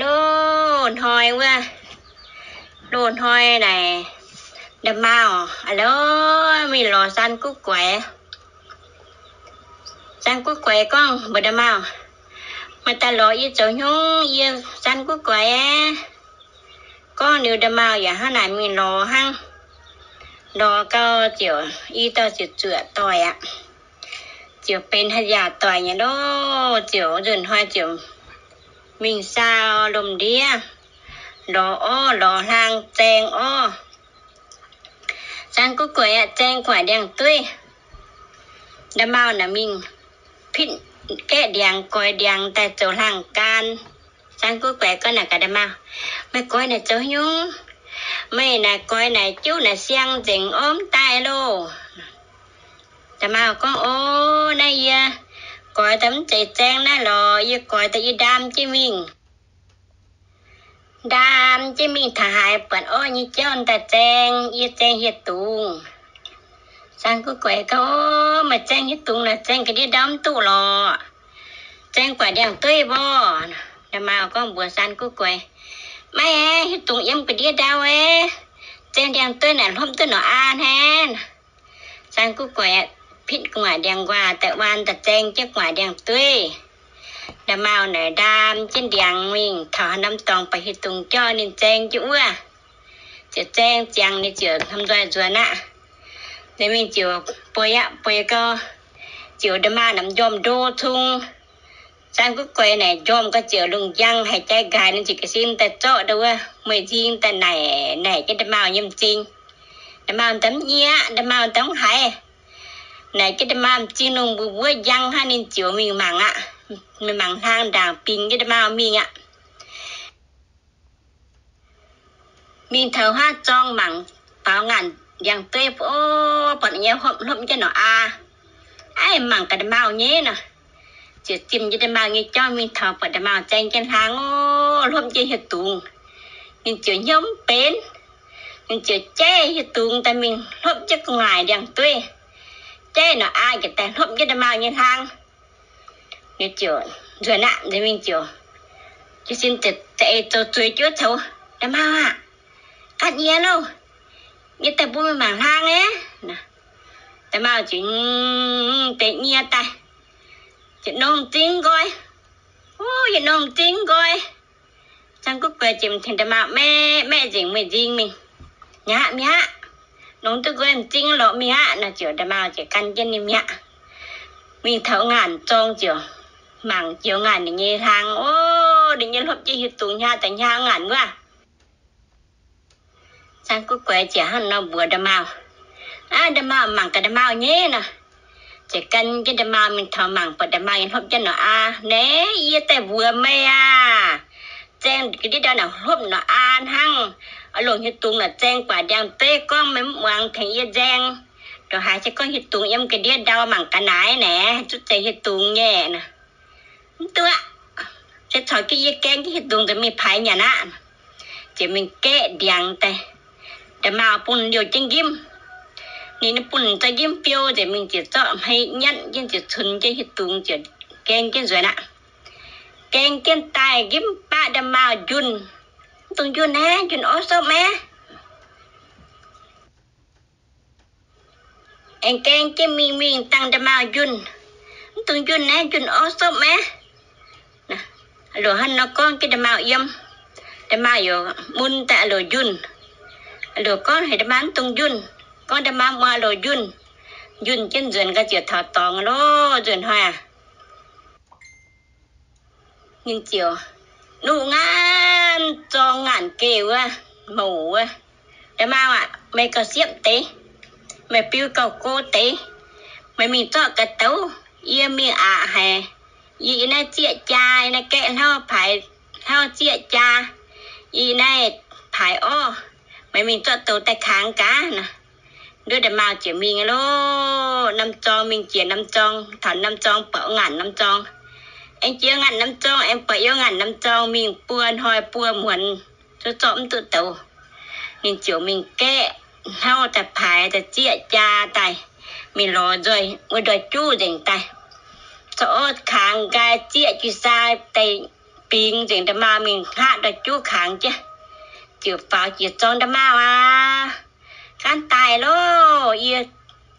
Loz-hnoi wuov, loz-hnoi naaic, nda'maauh a'loh mingh lorz San Guv Guaix. San Guv Guaix gorngv mbuox nda'maauh, Meih daaih lorz yie zoux hnyungv? Yie San Guv Guaix aeqv. Gorngv liuz nda'maauh yaac hnangv naaic mingh lorz hnangv. Lorz gau ziouc i dauh ziouc zuoqc doic aqv. Ziouc benx haaix yaac doic nyei loh. Ziouc nzunc hnoi ziouc mingh saau lomh ndiev, lorz orv lorz hlang zaeng orv. San Guv Guaix aqv, zaeng gu'nguaaic ndiangx-dueiv. Nda'maauh naaic mingh pitv gaeqv ndiangx goix ndiangx daaih zoux hlang gaan. San Guv Guaix gorngv naaic gaax nda'maauh, Meih goix naaic zoux haaix nyungc? Meih naaic goix naaic juv naaic siang nzengc orv, mv daaih loh. Nda'maauh gorngv, O, naaiv yie goix daaih mv zeiz zaeng naaiv lorqc. Yie goix daaih yie ndaam jienv mingh. Ndaam jienv mingh taux haaix buatc orv nyei jauv daaih zaeng, yie zaeng hieh dungz. San Guv Guaix gorngv, O, meih zaeng hieh dungz naaic zaeng ga'ndiev ndau mv duqv lorqc. Zaeng gu'nguaaic ndiangx-dueiv mborqv. Nda'maauh gorngv mbuox San Guv Guaix, Maiv, hieh dungz yiem ga'ndiev ndau aeqv. Zaeng ndiangx-dueiv naaic hlopv duqv norqc aa hnangv. San Guv Guaix pitv gu'nguaaic ndiangx-nquaah daaih waan daaih zaeng jienv gu'nguaaic ndiangx-dueiv. Nda'maauh naaic ndaam jienv ndiangx mingh taux haaix norm dorngx buatc hieh dungz jauv ninh zaeng jienv wuov. Ziouc zaeng ziangx ninh ziouc hnamv nzoih nzuonx aqv. Ninh mingh ziouc bueix aqv, bueix gau, ziouc nda'maauh naaic m'njormh ndo cung. San Guv Guaix naaic m'njormh gau ziouc lungh njang haiz jai nqaaix, ninh ziouc ga'sin daaih zorqv ndau wuov mueiz-nzing daaih naaic, naaic jienv nda'maauh nyei m'zing. Nda'maauh daaih mv nyie aqv, nda'maauh daaih mv haiz. Naaic jienv nda'maauh m'zing lungh mbuov mbuov njang hnangv, ninh ziouc mingh mangc aqv. Mingh mangc hlang ndaangc bingx jienv nda'maauh mingh aqv. Mingh taux huaav zorng mangc faaux ngaanc ndiangx-dueiv, o, buatc nyei hlopv, hlopv jienv norqc aa. Aiv, mangc gaax nda'maauh nyei nor. Ziouc zimh jienv nda'maauh nyei jauv mingh taux buatc nda'maauh zaeng jienv hlang, o, hlopv jienv hieh dungz. Ninh ziouc hnyouv mv benx. Ninh ziouc jaiv hieh dungz daaih mingh hlopv jienv gu'nguaaic ndiangx-dueiv. Jaiv norqc aa njiec daaih hlopv jienv nda'maauh nyei hlang. Ninh ziouc nzuonx aqv, ninh mingh ziouc, ziouc sin za'eix zoux zueiz jienv coux, Nda'maauh aah! Gaatv nyie loh! Nyie daaih mbuo mingh mangc hlang aeqv. Nda'maauh ziouc deix nyie daaih, ziouc nongx m'zing nqoi. Wuov, yietc nongx m'zing nqoi. Zang Guv Guaix ziouc tengx nda'maauh maeqv, maeqv nzengc mueiz-nzing mingh, Mi'aqv, mi'aqv. Nongx duqv nqoi m'zing lorqc, mi'aqv. Naaiv ziouc nda'maauh ziouc gan jienv ninh mi'aqv. Mingh taux ngaanc zorng ziouc mangc joux ngaanc ninh nyei hlang. O, ninh nyei hlopv jienv hieh dungz hnyangx daaih hnyangx ngaanc wuov. Zang Guv Guaix ziouc hnangv nor mbuox nda'maauh, Aav, nda'maauh mangc gaax nda'maauh nyei nor. Ziouc gan jienv nda'maauh mingh taux mangc buatc nda'maauh nyei hlopv jienv norqc aa. Naaiv, yie daaih mbuox meih aah! Zaeng ga'ndiev ndau naaic hlopv norqc aa hnangv. Oix longc hieh dungz naaic zaeng guaax ndiangx-dueiv, gorngv meih mv muangx tengx yie nzaeng. Ndongc haaix se gorngv hieh dungz yiem ga'ndiev ndau mangc gaax naaiv naaic, haih zuqv zaeng hieh dungz nyei. Mv duqv aqv. Se caux jienv yie gaeng jienv hieh dungz nzengc mingh paaix nyanc aqv. Ziouc mingh gaeqv ndiangx daaih. Nda'maauh bun liouh jienv njimv. Ninh bun zaux njimv fiou nzengc mingh ziouc zorqv hmei nyatv jienv ziouc cunx jienv hieh dungz ziouc gaeng jienv nzuonx aqv. Gaeng jienv daaih njimv baqv nda'maauh njunh. Mv dungx njunh aeqv, njunh orv sopv aeqv. Aengx gaeng jienv mingh mingh dangh nda'maauh njunh. Mv dungx njunh aeqv, njunh orv sopv aeqv. Loc hnangv nor gorngv jienv nda'maauh yiem. Nda'maauh yaac mun daaih loc njunh. Loc gorngv heuc nda'maauh mv dungx njunh. Gorngv nda'maauh muoz loc njunh. Njunh jienv nzuonx gau ziouc taux dorngx loh, nzuonx hnoi aac. Ninh ziouc nuqv ngaanc zorng ngaanc geh wuov, mouc wuov, Nda'maauh aah, meih gauh siepv deix, meih biu gauh go deix, meih mingh zorqv ga'doux, yie mingh aqc haic. Yie, yie naaiv zieqv jaa, yie naaiv gaeqv hlauv paaix, hlauv zieqv jaa, yie naaiv paaix orv, meih mingh zorqv douz daaih kangx gaax nor. Nduov nda'maauh ziouc mingh loh, norm zorng mingh jiex norm zorng, taux norm zorng buatc ngaanc norm zorng. Aengx jiex ngaanc norm zorng, aengx buatc yiem ngaanc norm zorng mingh buo hnoi buo muonz, zorqv mv duqv douz. Ninh ziouc mingh gaeqv hlauv daaih paaix daaih zieqv jaa daaih, mingh lorz nzoih wuov ndoih juv nzengc daaih, zorqv orv kangx nqaai zieqv jui saa daaih, bingx nzengc, nda'maauh mingh hngaqv ndau juv kangx jienv. Ziouc faaux jiex zorng, nda'maauh aac, gaanv daaih loh, yie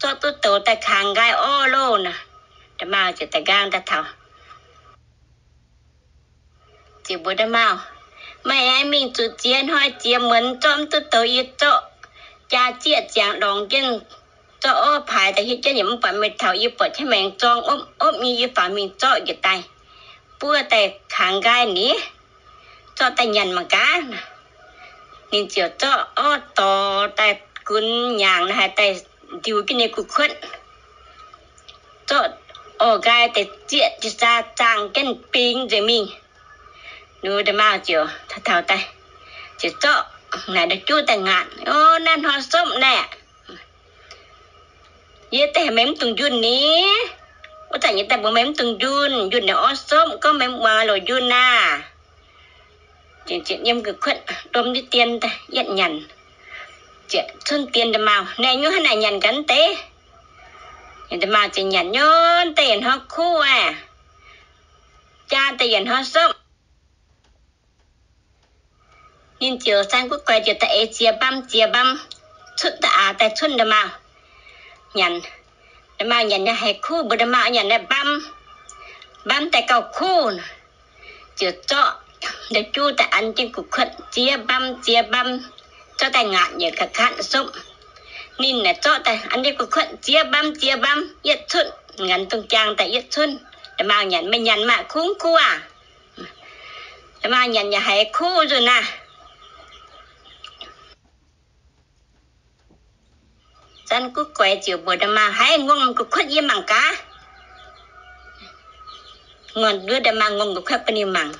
zorqv duqv douz daaih kangx nqaai orv loh naaic. Nda'maauh ziouc da'nqaang daaih taux, ziouc mbuox nda'maauh, meih aengx mingh zuqc ziex hnoi ziex muonz zorqv mv duqv douz, yie zorqv jaa zieqv ziangx lorngx jienv, zorqv orv paaix daaih hietv jienv yaac mv buatc meih taux. Yie buatc jienv maengx zorng opv opv nyei, yie faaux mingh zorqv njiec daaih, buov daaih kangx nqaai ni, zorqv daaih nyanc mangc gaax. Ninh ziouc zorqv orv dorh daaih gunx nyaangc naaiv haaix daaih ndiux jienv ninh gu'kuotv, zorqv orv nqaai daaih zieqv jaa zaangh jienv bingx nzengc mingh. Nduov nda'maauh ziouc taux daaih, ziouc zorqv naaic ndau juv daaih ngaatc, o, naaiv hnoi sopv naaic, yie daaih heuc meih mv dungx njunh ni. Wuov zanc yie daaih mbuox meih mv dungx njunh, njunh naaic orv sopv, gorngv meih mv muangx loc njunh aah. Ziouc yiem gu'kuotv lomh ndiev dien daaih yietv nyanc. Ziouc cunv dien nda'maauh, naaiv nyungc hnangv naaic nyanc gaax deix. Nda'maauh ziouc nyanc nyunc deix yietc hnoi kuv aqv, jaa deix yietc hnoi sopv. Ninh ziouc, Zaanv Guv Guaix ziouc daaih eix ziex mbam ziex mbam, cutv da'aax daaih cunv nda'maauh nyanc. Nda'maauh nyanc nyei haiz kuv, mbuox nda'maauh nyanc naaiv mbam, mbam daaih gauh kuv. Ziouc zorqv ndau juv daaih an jienv gu'kuotv ziex mbam ziex mbam, zorqv daaih ngaatc yietc ga'katv sopv. Ninh naaic zorqv daaih an jienv gu'kuotv ziex mbam ziex mbam, yietv cunv, nganx dongh jaang daaih yietv cunv. Nda'maauh nyanc, Meih nyanc maah, kuv kuv aah? Nda'maauh nyanc yaac haiz kuv nzunc naah. Zaanv Guv Guaix ziouc mbuox nda'maauh, Haiz, ngongh gu'kuotv yie mangc gaax. Ngorc nduov nda'maauh ngongh gu'kuotv bun ninh mangc.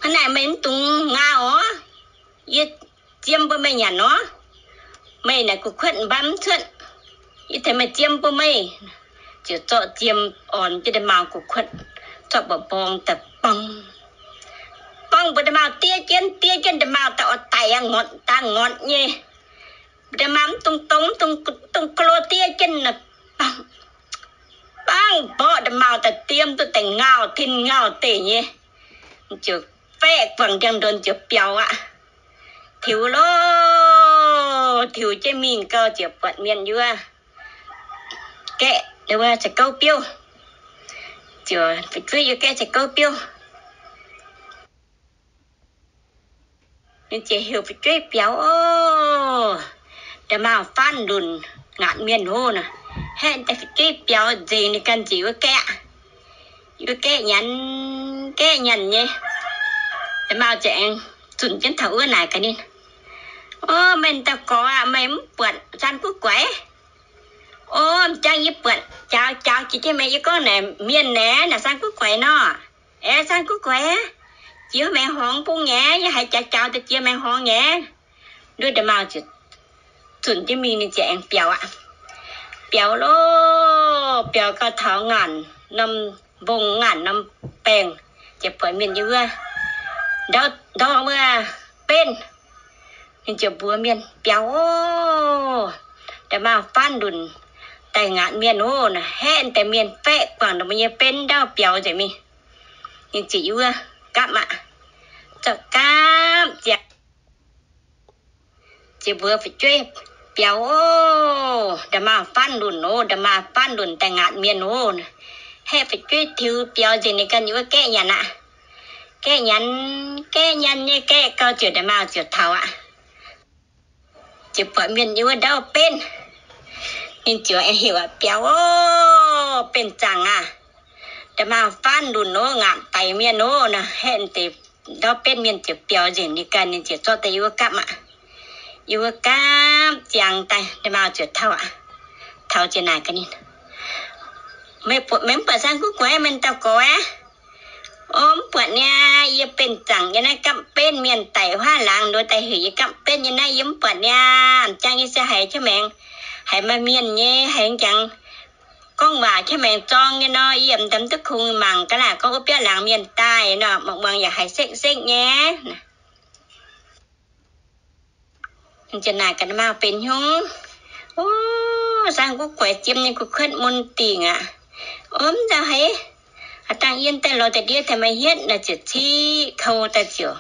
Hnangv naaic meih mv dungx ngau oc. Yie ziem bun meih nyanc nor. Meih naaic gu'kuotv mbam cuotv. Yie tengx meih ziem bun meih. Ziouc zorqv ziem orn jienv nda'maauh gu'kuotv, zorqv mborqv mborng daaih bong, bong mbuox nda'maauh diev jienv, diev jienv nda'maauh daaih oix daic aqv, ngortv daaih ngortv nyei. Nda'maauh mv dungx dongz, mv dungx, dungx ga'lo diev jienv, bangv, bangv mborqv nda'maauh daaih diem duqv daaih ngauh tin ngauh deic nyei. Ziouc faeqv guangc ndiangx-ndonx ziouc biaux aqv. Tiux loh, tiux jienv mingh gau ziouc buatc mienh yiem wuov gaeqv, wuov za'gouv biouv. Ziouc fu'jueiv yiem gaeqv za'gouv biouv. Ninh ziouc heuc fu'jueiv biaux oc. Nda'maauh faanv lunc ngaatc mienh hov nor, haeqv daaih fu'jueiv biaux nzengc ninh ganh njiec wuov gaeqv, yiem wuov gaeqv nyanc, gaeqv nyanc nyei. Nda'maauh ziouc aengx zunc jienv taux wuov naaic gaax ninh, O, meih dauh gorx aah, meih mv buatc Zaanv Guv Guaix? O, m'jangc yie buatc jaaux jaaux jiex jienv maengx, yie gorngv naaic mienh naaic, naaic Zaanv Guv Guaix nor. Aeqv, Zaanv Guv Guaix, jiex maengx horngz bung nyei, yie haiz jaaux jaaux daaih jiex maengx horngz nyei. Nduov nda'maauh ziouc zunc jienv mingh, ninh ziouc aengx biaux aqv. Biaux loh, biaux gau taux ngaanc norm mbong, ngaanc norm baengh, ziouc buatc mienh yiem wuov ndau, ndau wuov benv. Ninh ziouc mbuox mienh, Biaux oc. Nda'maauh faanv lunc daaih ngaatc mienh oc. Haeqv daaih mienh faeqv guangc ndongc mbuo nyei benv ndau biaux nzengc mingh. Ninh ziouc yiem wuov gapv aqv. Zorqv gapv ziangx, ziouc mbuox fu'jueiv, Biaux oc. Nda'maauh faanv lunc oc. Nda'maauh faanv lunc daaih ngaatc mienh oc. Haeqv fu'jueiv tiux biaux nzengc, ninh ganh yiem wuov gaeqv nyanc aqv. Gaeqv nyanc, gaeqv nyanc nyei gaeqv gau ziouc nda'maauh ziouc taux aqv. Ziouc buatc mienh yiem wuov ndau benv. Ninh ziouc aengx heuc aqv, Biaux oc, benv zaangc aah. Nda'maauh faanv lunc oc, ngaatc daic mienh oc. Naaiv haeqv deix ndau benv mienh ziouc biaux nzengc, ninh ganh ninh ziouc zorqv daaih yiem wuov gapv aqv. Yiem wuov gapv ziangx daaih nda'maauh ziouc taux aqv. Taux ziouc naaic gaax ninh, Meih mv buatc Zaanv Guv Guaix, meih dauh gorx aah? O, mv buatc niaa. Yie benv zaangc yiem naaiv gapv benv, mienh daic huaav laangz nduov daaih heuc yie gapv benv nyei naaiv, yie mv buatc niaa. M'jangc yie se haiz jienv maengx, haiz maaih mienh nyei, haiz jangx gorngv waac jienv maengx zorng nyei nor, yie yaac mv daaih mv duqv kungx mangc gaax laah, gorngv wuov biauv laangz mienh daaih nor, muangx muangx yaac haiz sekv sekv nyei. Ziouc naaic gaax nda'maauh benx hnyungv, O, Zaanv Guv Guaix ziem nyei gu'kuotv mun dingc aqv. O, mv nzauh haic. Haaix dangh yie daaih lorz deix ndiev daaih maaih hietv naaic ziouc ciqv kou daaih ziouc,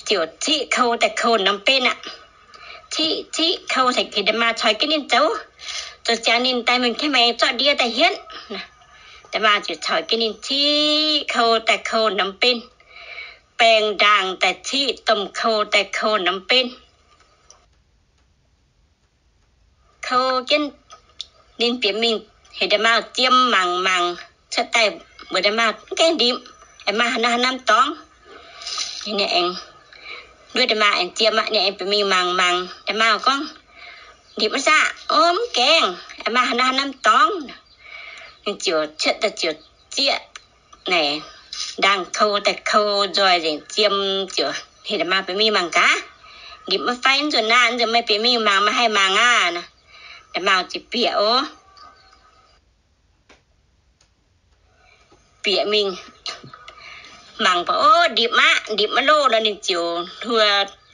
ziouc ciqv kou daaih kou norm benv aqv. Ciqv ciqv kou daaih gengh nda'maauh caux jienv ninh zoux. Zoux ziangx ninh daaih mingh jienv maaih zorqv ndiev daaih hietv. Nda'maauh ziouc caux jienv ninh ciqv kou daaih kou norm benv. Baeng ndaangc daaih ciqv domh kou daaih kou norm benv. Kou jienv ninh bieqc mingh heuc nda'maauh jiem mangc mangc cuotv daaih mbuox nda'maauh, Mv gaengh ndipc, aengx maaih haaix norm haaix norm dorngx. Ninh aengx, nduov nda'maauh aengx jiem aqv, ninh aengx bieqc mingh mangc mangc. Nda'maauh gorngv, Ndipc maiv saah? O, mv gaengh, aengx maaih haaix norm haaix norm dorngx. Ninh ziouc cuotv daaih ziouc zieqv naaic ndaangc kou daaih kou nzoih nzengc jiem ziouc heuc nda'maauh bieqc mingh mangc gaax. Ndipc maiv fai nzuonx naaiv, nzuonx meih bieqc mingh mangc, meih haih mangc aqv. Nda'maauh ziouc bieqc oc. Bieqc mingh mangc baac, o, ndipc aqv, ndipc maiv loh nor, ninh ziouc hluo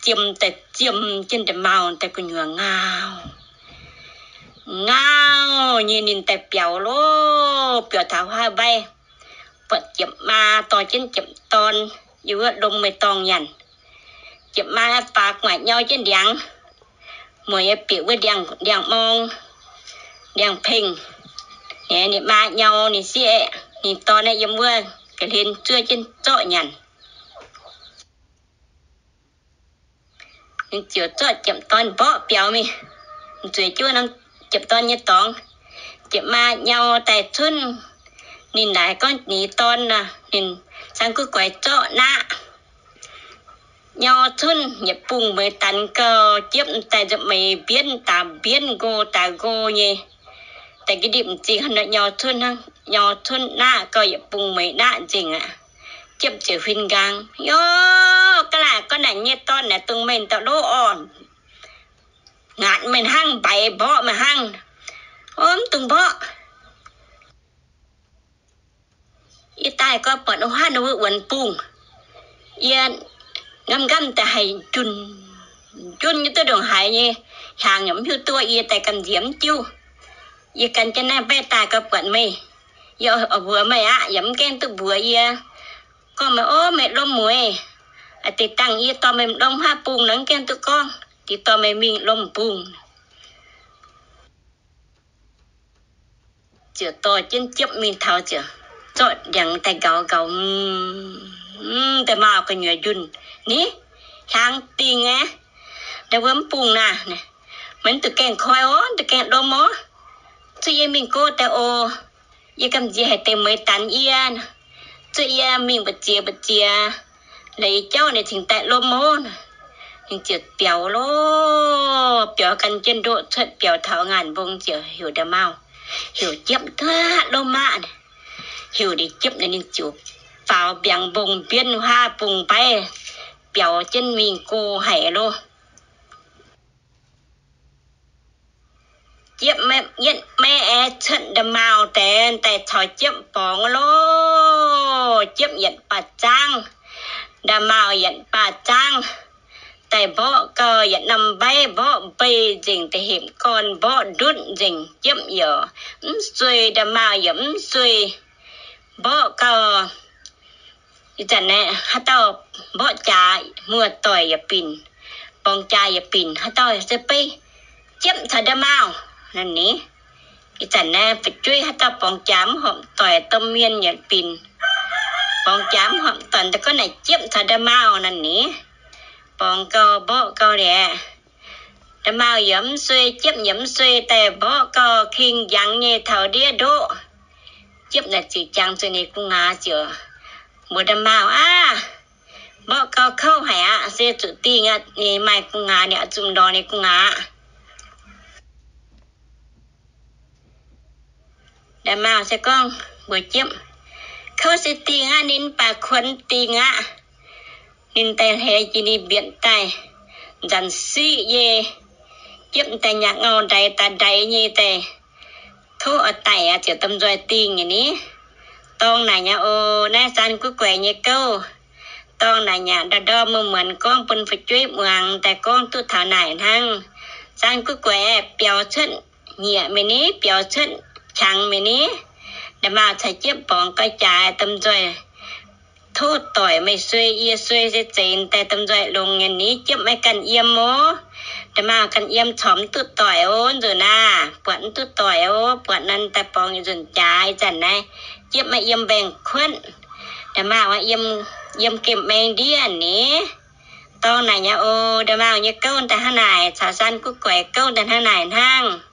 jiem daaih jiem jienv nda'maauh daaih gu'nyuoz ngauh. Ngauh nyei ninh daaih biaux loh, biaux taux haav mbaih, buatc jiepv maa dorh jienv jiepv dorn yiem wuov lomc meix dorngh nyanc. Jiepv maa faaux gu'nguaaic nyau jienv ndiangx, muoc yaac bieqc wuov ndiangx-morng, ndiangx-pengh. Ninh maa nyau ninh sieqv, ninh dorn naaiv yiem wuov ga'hlen zuov jienv zorqv nyanc. Ninh ziouc zorqv jiepv dorn mborqv biaux mingh, zueiz jienv norm jiepv dorn nyei dorngx. Jiepv maa nyau daaih cunv, ninh naaic gorngv ninh dorn nor, ninh cang guv guaix zorqv naqv. Nyau cunv yietc bung meix danx gau, jiepv daaih nza'hmien mbienv daaih mbienv, nqo daaih nqo nyei. Daaih ga'ndipv m'zing hnangv nor nyau cunv hnangv, nyau cunv naqv gau yietc bung meix naqv nzengc aqv. Jiepv ziouc huin nqaang, Yo, ga'naaiv gorngv naaic nyei dorn naaic dongh meih dauh loh orqc. Ngaatc meih hnangv, mbaix mborqv meih hnangv. O, mv dungx mborqv. Yie daaih gau buatc wuov haav wuov wuonx bung. Yie nqamv nqamv daaih haih njunc, njunc nyei duqv ndongc haaix nyei hnyangx yaac mv hiuv duqv. Yie daaih gamh nziex mv diuv. Yie gan jienv naaiv mbaeqv daaih gau buatc meih. Yie oix mbuox meih aqv, yaac mv gaengh duqv mbuox yie. Gorngv meih, o, meih lomh mueiz. Deix dangh yie dorh meih lomh haav bung nor mv gaengh duqv gorngv, deix dorh meih mingh lomh bung. Ziouc dorh jienv jiepv mingh taux ziouc zorqv ndiangx daaih nqauz nqauz, mv, da'maauh gu'nyuoz njunh ni, hiaangx dingh aqv. Ndau wuov mv bung naaic, meih mv duqv gaengh koi oc, mv duqv gaengh lomh oc. Zuqc yie mingh go daaih oc. Yie gamh nziex haic deix mueiz danx yie. Zuqc yie mingh mbu'ziex mbu'ziex, laaix yie jauv ninh cingx daaih lomh oc. Ninh ziouc biaux loh, biaux gan jienv ndoqv cuotv biaux taux ngaanc mbong ziouc heuc nda'maauh, heuc jiepv duqv lomh aqv. Heuc ninh jiepv naaic ninh ziouc faaux mbiaangx mbong mbienv haav bung mbaiv, biaux jienv mingh go haic loh. Jiepv maiv, yietv maiv aengx cuotv nda'maauh deix daaih caux jiepv borngz loh. Jiepv yietc baac zaangv, nda'maauh yietc baac zaangv, daaih mborqv gau yietc norm mbaiv mborqv mbei nzengc, da'hepc gorn mborqv ndutv nzengc. Jiepv yaac mv suei, nda'maauh yaac mv suei, mborqv gau. Ih zanc naaiv haaix dauh mborqv jaax muoz-doic yaac binc, borngz jaax yaac binc, haaix dauh se beiv jiepv caux nda'maauh naaiv ni. Ih zanc naaiv fu'jueiv haaix dauh borngz jaax mv horpc doic, domh mienh yaac binc, borngz jaax mv horpc doic, da'gorngv naaic jiepv caux nda'maauh naaiv ni. Borngz gau mborqv gau liuz, nda'maauh yaac mv suei, jiepv yaac mv suei, daaih mborqv gau king njangx nyei taux ndiev ndoqv. Jiepv naaic ziouc jangx zuqc ninh gu'nguaaz ziouc mbuox nda'maauh, Aav, mborqv gau kouv haic aqv, se zuqc dingh aqv. Ninh maaih gu'nguaaz, ninh oix zuqc ndorngx ninh gu'nguaaz. Nda'maauh se gorngv mbuox jiepv, Kouv se dingh aqv, ninh mv baac kuonx dingh aqv. Ninh daaih hleix jiex ninh mbietc daaih, nzanc siqv nyei. Jiepv daaih nyaanh ngau ndaix daaih ndaix nyei daaih, tov oix daic aqv, ziouc domh nzoih dingh nyei ni. Dorng naaic nyei oc, naaiv Zaan Guv Guaix nyei gouv. Dorng naaic nyei, ndau ndau muonz muonz gorngv bun fu'jueiv muangx, daaih gorngv duqv taux naaic hnangv. Zaan Guv Guaix aeqv, biaux cuotv nyieqc mi'aqv ni, biaux cuotv qangx mi'aqv ni. Nda'maauh caux jiepv borngz gau jaaix, Domh nzoih tov doic meih suei, yie suei se zeiz daaih. Domh nzoih longx nyei ni, jiepv maiv ganh yiem oc. Nda'maauh ganh yiem corc mv duqv doic oc. Nzunc naaiv buatc mv duqv doic oc. Buatc naaiv daaih borngz yietc nzunc jaaix, ih zanc naaiv jiepv maiv yiem mbaengx-kuotv. Nda'maauh yiem, yiem gemh maeng ndiev ni. Dorng naaic nyei oc. Nda'maauh nyei gouv daaih hnangv naaic, caux Saan Guv Guaix gouv daaih hnangv naaic hnangv.